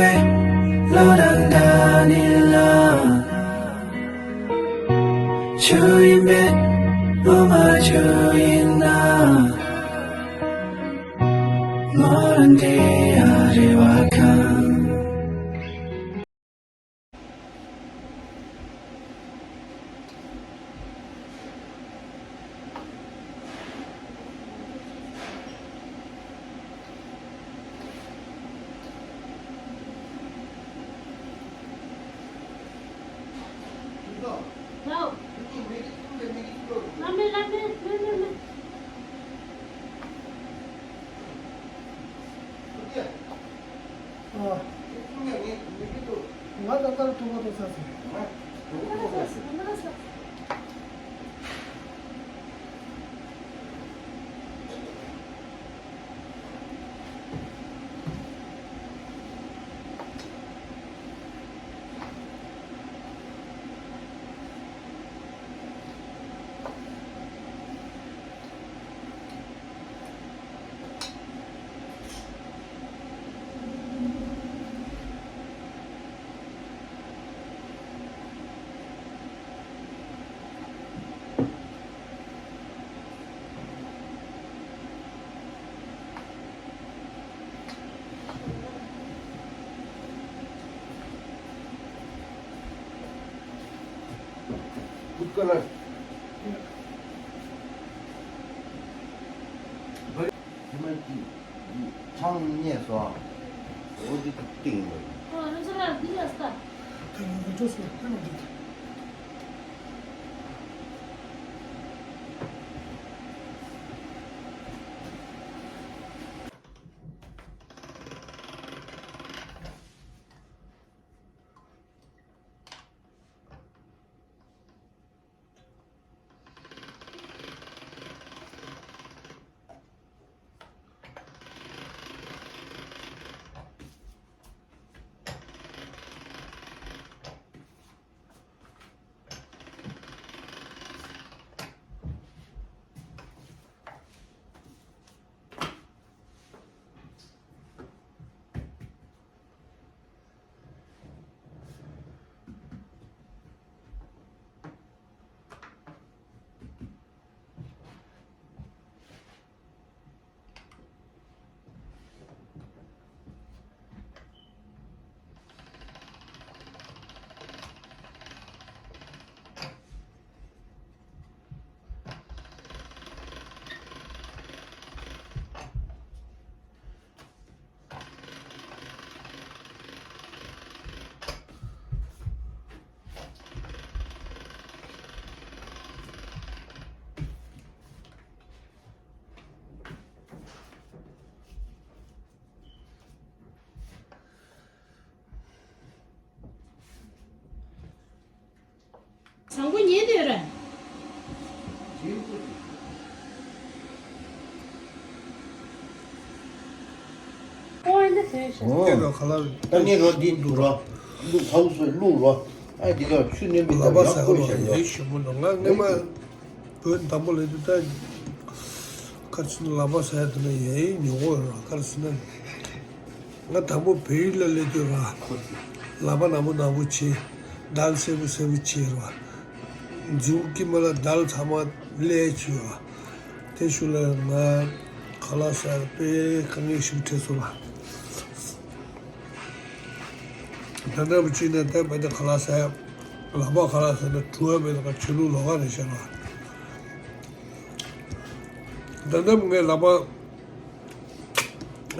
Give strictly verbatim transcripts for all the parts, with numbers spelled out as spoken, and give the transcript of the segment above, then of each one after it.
བློ་དང་འདྲ་ནི་ལ། ཆུ་ཡིན་པས་བློ་མ་ཆུ་ཡིན་ན། མོ་རང་འདྲེ་ཡ་རེ་བ་ཁང་། ང་ད་ལྟ་ཐུག་པ་ཐུག་ས་ཟིན། Good color. ཆང་རྙེད་སོང་། འོ་འདི་ཏིང་ལོ། ཨ་རོ་ཚ་ལ་འདི་ལ་སྟ། ད་ང་འགྲོ་སོང་ད་ང་འགྲོ། བཟང་པོ་ཉན་འདོད་ར། ཨོ་ཨེ་འདི་ཟོས་ཤག་ཨོ། ལྟ་ནི་ཁ་ལག་ལྟ་ནི་རོ་འདི་འདུག་རོ། བླུག་ཁ་ལུག་སོ་བླུག་རོ། ཨ་འདི་ག་ཆུ་ནི་མི་ལབ་ཡག་པོ་ཤག་རོ། ལས་ཞིམ་པོ་འདུག་ང་སྔོན་མ་བོད་དང་པོ་ལས་དུས་ད་ཁ་ཆུ་ནི་ལག་པ་ཟ་ཡ་དེ་ལ་ཡ་ཡི་ཉོ་གོ་རོ་ཁར་སི་ན། ང་དང་པོ་བལ་ཡུལ་ལ་སླེབས་དུས་ར། ལག་པ་ནག་པོ་ནག་པོ་བྱས། མདལ་སེར་པོ་སེར་པོ་བྱས་ར། མཛུབ་དཀྱིལ་མ་ལ་མདལ་ཚང་མ་ཀླད་བྱས་ར། དེ་ཤུལ་ལ་ང་ཁ་ལག་ཟ་ཡ་དཔེ་དཀའ་ངལ་ཞིག་འཕྲད་སོང་ལ། ད་ལྟ་བུ་གཅིག་ནས་ད་བལ་དུ་ཁ་ལག་ཟ་ཡ། ལག་པ་ཁ་ལག་ཟ་ན་བྲོ་བ་མེད་ན་ཆོས་ལུགས་ལོགས་ཀ་རེད་ཤག་ལ། ད་ལྟ་བུ་ངའི་ལག་པ།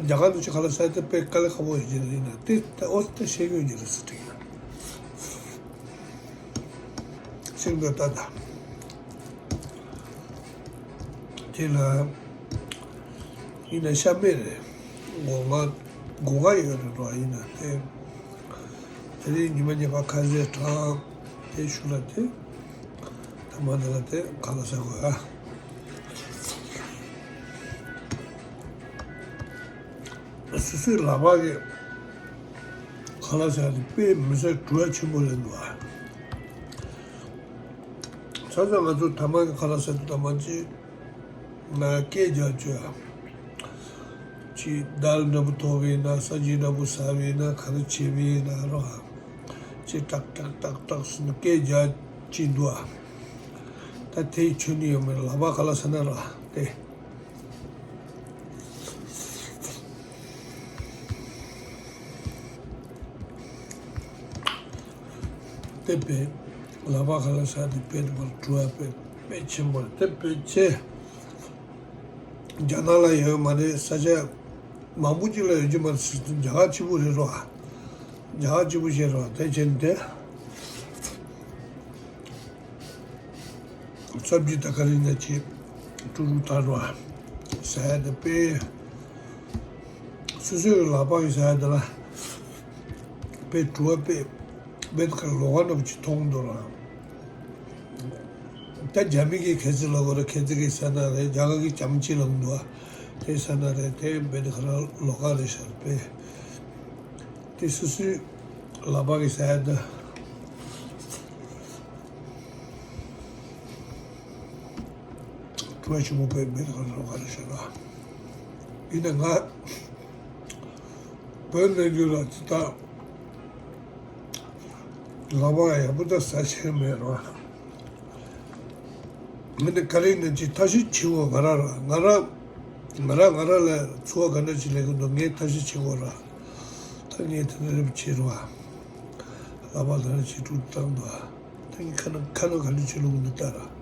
རྒྱ་གར་དུ་ཅི་ཁ་ལག་ཟ་དེ་དཔེ་དཀའ་ལས་ཁག་པོ་ཡོད་ཀྱི་རེད་ན་དེ་ད་ཨོ་ད་ཤེས་ཀྱི་ཡོད་ཀྱི་རེད་ཟེར་དྲན་ཡ། ཤིང་པའི་རྟ་དང་། དེ་ལ་ཡིན་ན་ཤ་མེད་རེད། སྒོ་ང་སྒོ་ང་ཡོད་རེད་རོ་ཡིན་ན་དེ། དེ་རིང་ཉི་མ་གཉིས་པ་ཁ་ཟས་དྲངས། དེ་ཤུལ་ལ་དེ། ཐ་མ་དེ་ལ་དེ་ཁ་ལག་ཟ་དགོས་ཨ། སོ་སོའི་ལག་པ་གི་ཁ་ལག་ཟ་ནི་དཔེ་མི་ཟ་བྲོ་བ་ཆེན་པོ་རེད་འདུག་ཨ། ས་ས་ང་ཚོ་ཐ་མ་གི་ཁ་ལག་ཟ་དུས་ཐ་མ་ཅི། ང་སྐད་རྒྱག་བཅོས་ཨ། ཅིག་དཱལ་འདྲ་པོ་ཐོག་པའི་ན་ས་གཞི་འདྲ་པོ་ཟ་བའི་ན་ག་རེ་བྱེད་པའི་ན་རོ། ཅིག་ཏག་ཏག་ཏག་ཏག་ཟེར་ནས་སྐད་རྒྱག་ཅིག་འདུག་ཨ། ད་དེའི་ཆོས་ནི་ཡོད་མེད་ལག་པ་ག་ལ་ཟ་ན་རོ་དེ། དེ་པས་ལག་པ་ག་ལ་ཟ་དེ་པས་དེ་བར་བྲུ་བ་པས་པས་ཆེན་པོ་དེ་པས་ཆེ། རྒྱ་ནག་ལ་ཡོད་མ་རེད་ས་ཆ་མང་པོ་ཅིག་ལ་ཡོད་ཀྱི་མ་རེད་ཟེར་དུས་རྒྱ་གར་གཅིག་པུ་རེད་རོ། རྒྱ་གར་གཅིག་པུ་བཤད་རོ་དེ་བྱས་ནས་དེ། སབ་ཇི་ད་ག་རེ་ན་ཅིག་ཀྲུག་ཀྲུག་ད་རོ། ཟ་ཡ་དེ་པས། སོ་སོའི་ལག་པ་གིས་ཟ་ཡ་དེ་ལ་པས་བྲུ་བ་པས། བེད་ཁར་ལོག་ག་ནོབ་ཅིག་མཐོང་འདུག་ར། ད་རྒྱ་མི་གི་ཁེ་ཙི་ལོག་གོ་ར་ཁེ་ཙི་གི་ས་ན་རེད་རྒྱ་ག་གི་ཅམ་ཅི་ལོག་འདུག་ཨ། དེ་ས་ན་རེད་དེ་བེད་ཁར་ལོག་ག་རེད་ཤར་པས། དེ་སོ་སོའི་ལག་པ་གིས་ཟ་ཡ་ད། བྲུ་བ་ཆེན་མོ་པས་བེད་ཁར་ལོག་ག་རེད་ཤར་ར། ཡིན་ན་ང་། བོད་ནས་རྒྱུ་ལ་ཅི་ལྟར་ལག་པ་ཡག་པོ་ད་ཟ་ཆེ་མེད་རོ། ང་ནི་ག་རེ་ནས་ཅི་ཐ་ཤི་ཆེ་བོ་ང་ར་ར་ང་ར་ང་ར་ང་ར་ལ་ཚུ་བ་ག་འདྲ་ཅི་ལས་གི་འདུག་ངས་ཐ་ཤི་ཆེ་བོ་ར། ད་ངས་ཐ་ན་རེབ་ཆེ་རོ། ལག་པ་ད་ན་ཆེ་དྲུག་བཏང་འདུག་ད་ངས་ཁ་ན་ཁ་ན་ག་འདྲ་ཆེ་ལུགས་འདུག་ལྟ་ར།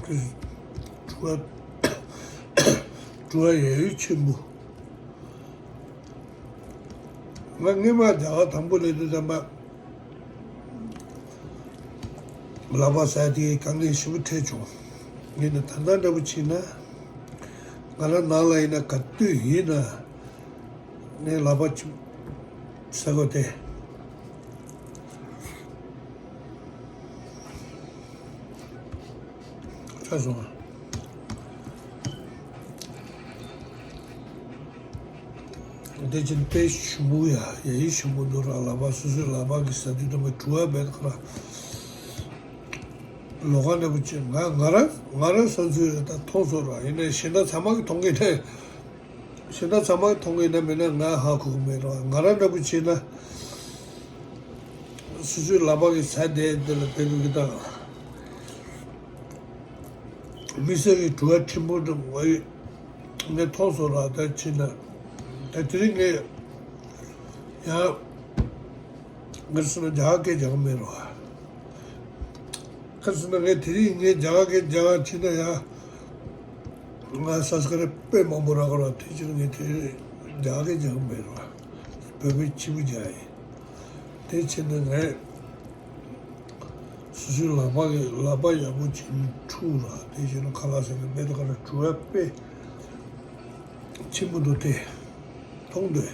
བྲུ་བ་བྲུ་བ་ཡ་ཡུལ་ཆེན་པོ། ང་སྔོན་མ་རྒྱ་གར་དང་པོ་སླེབས་དུས་ཙམ་པ་ལག་པ་ཟ་དེའི་དཀའ་ངལ་ཞེ་པོ་འཕྲད་བྱུང་། ཡིན་ན་ད་ལྟ་འདྲ་པོ་བྱས་ན་ང་རང་ནང་ལ་ཡིན་ན་ག་དུས་ཡིན་ན། ངས་ལག་པ་ཅིག་ཟ་དགོས་ཏེ། ཆགས་སོང་ང་། དེ་ཕྱིན་དཔེ་ཞིམ་པོ་ཡ་ཡ་ཡི་ཞིམ་པོ་འདུག་ར། ལག་པ་སོ་སོའི་ལག་པ་གི་ཟ་དུས་དུ་མ་བྲུ་བ་བེད་ཁ་ར། ལོག་ག་འདྲ་པོ་བྱས་ང་ང་རང་ང་རང་བསམ་ཚུལ་རེད་ད་མཐོང་སོང་ར། ཡིན་ནའི་གཞན་དག་ཚང་མ་གི་མཐོང་གི་ནས། གཞན་དག་ཚང་མ་མཐོང་གི་ན་མེད་ན་ང་ཧ་གོ་གི་མེད་རོགས། ང་རང་འདྲ་པོ་བྱས་ན་སོ་སོའི་ལག་པ་གི་ཟ་བསྡད་དེ་ལ་བསྡད་དགོས་ཀྱི་དང་། མི་སེར་གྱི་བྲུ་བ་ཕྲན་བུ་འདྲ་ངོ་ཡོད་ངས་མཐོང་སོང་ར། ད་ཕྱིན་ན་ད་དེ་རིང་ངས་ཡང་། ངར་སོང་ན་རྒྱ་གར་སྐད་རྒྱག་གི་མེད་རོ། ཁ་སང་ན་ངས་དེ་རིང་ངས་རྒྱ་གར་སྐད་རྒྱག་ཕྱིན་ན་ཡང་ང་སབ་སི་ཀ་རའིབ་དཔེ་མང་པོ་རག་གི་རོ། དེ་ཕྱིན་ངས་དེ་རིང་རྒྱ་གར་སྐད་རྒྱག་གི་མེད་རོ། བོད་པའི་ཕྱི་པོ་རྒྱག་ཡིན། དེ་ཕྱིན་ན་ངས་སོ་སོའི་ལག་པ་གི་ལག་པ་ཡག་པོ་བྱིན་འཁྲུ་ར། དེ་ཕྱིན་ན་ཁ་ལག་ཟ་ནས་དཔེ་ད་ག་ར་བྲུ་བ་དཔེ་ཆེན་པོ་འདུག་སྟེ། མཐོང་འདོད།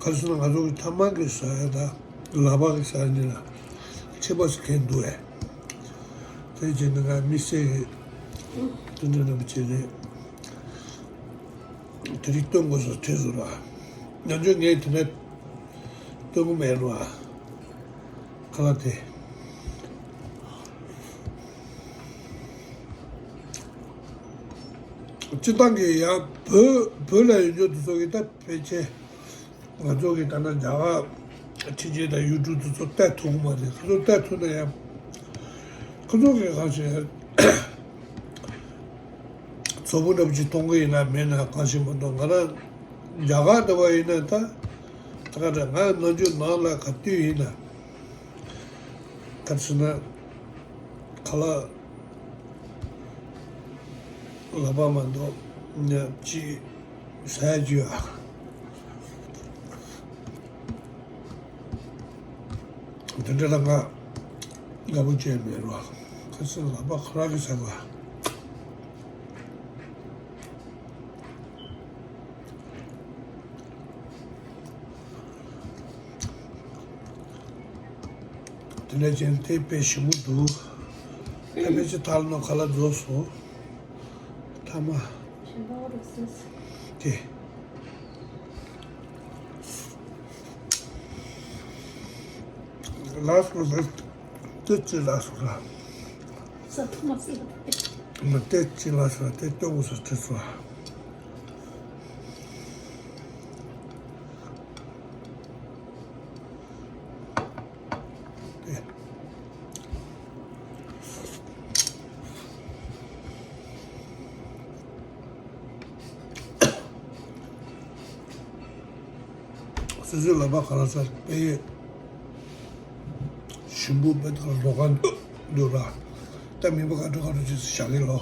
ག་རེ་ཟེར་ན་ང་ཚོ་གི་ཐ་མག་གི་ཟ་ཡ་དང་ལག་པ་གི་ཟ་ཡ་གཉིས་ལ་ཁྱད་པར་ཟེར་མཁན་འདུག་ཨེ། དེ་བྱས་ན་ང་དམིགས་བསལ་གྱི་དེ་འདྲ་འདྲ་པོ་བྱས་ནས་དེ་རིགས་སྟོན་དགོས་སོ་དྲན་སོང་ར། ང་ཚོས་ངས་དེ་འདྲ་སྟོན་གི་མེད་ར། ཁ་ལག་དེ། སྤྱིར་བཏང་གི་ཡང་བོད་བོད་ལ་ཡོད་འཇོག་དེ་ཚོ་གི་ད་ཕལ་ཆེར་ང་ཚོ་གི་ད་ལྟ་རྒྱ་གར་ཕྱི་རྒྱལ་དང་ཡུལ་གྲུ་དེ་ཚོ་བལྟ་ཐུབ་ཀྱི་མ་རེད། ཁོ་ཚོ་བལྟ་ཐུབ་ན་ཡང་ཁོ་ཚོ་གི་གང་ཞིག་ཚོགས་པ་འདྲ་པོ་ཅིག་གཏོང་གི་ཡིན་ན་མེད་ན་གང་ཞིག་མ་གཏོགས་ང་རང་རྒྱ་གར་འདྲ་བ་ཡིན་ན་ད་ད་ག་འདྲ་ང་ནམ་རྒྱུན་ནང་ལ་ག་དུས་ཡིན་ན། ག་རེ་ཟེར་ན། ཁ་ལག་ལག་པ་མ་གཏོགས་ཉ་ཅིག་ཟ་ཡ་ཅིག་ཡོད་ཨ། དེ་འདྲ་ལ་ང་དགའ་པོ་བྱས་མེད་རོ། ག་རེ་ཟེར་ན་ལག་པ་ཁོ་རང་གིས་ཟ་དགོས། དེ་ནས་ཅན་དེ་དཔེ་ཞིམ་པོ་འདུག་ད་ཕལ་ཆེར་ཐལ་ནོ་ཁ་ལག་རྫོགས་སོང་། ཐ་མ། དེ། ལགས་སོ་ལགས། དེ་ཅི་ལགས་སོ་ལགས། ས་ཐོག་མ་སི། མ་དེ་ཅི་ལགས་སོ་དེ་ལྟོ་གོ་ས་ཅི་སོ། དེ། སོ་སོའི་ལག་པ་ག་རེ་ཟ་དཔེ་ཡོད། ཞིམ་པོ་དཔེ་ལྟར་ལོག་ག་འདུག་ར། ད་མི་པ་ག་འགྲོ་ག་འགྲོ་ཅིག་བཞག་གི་ལོ།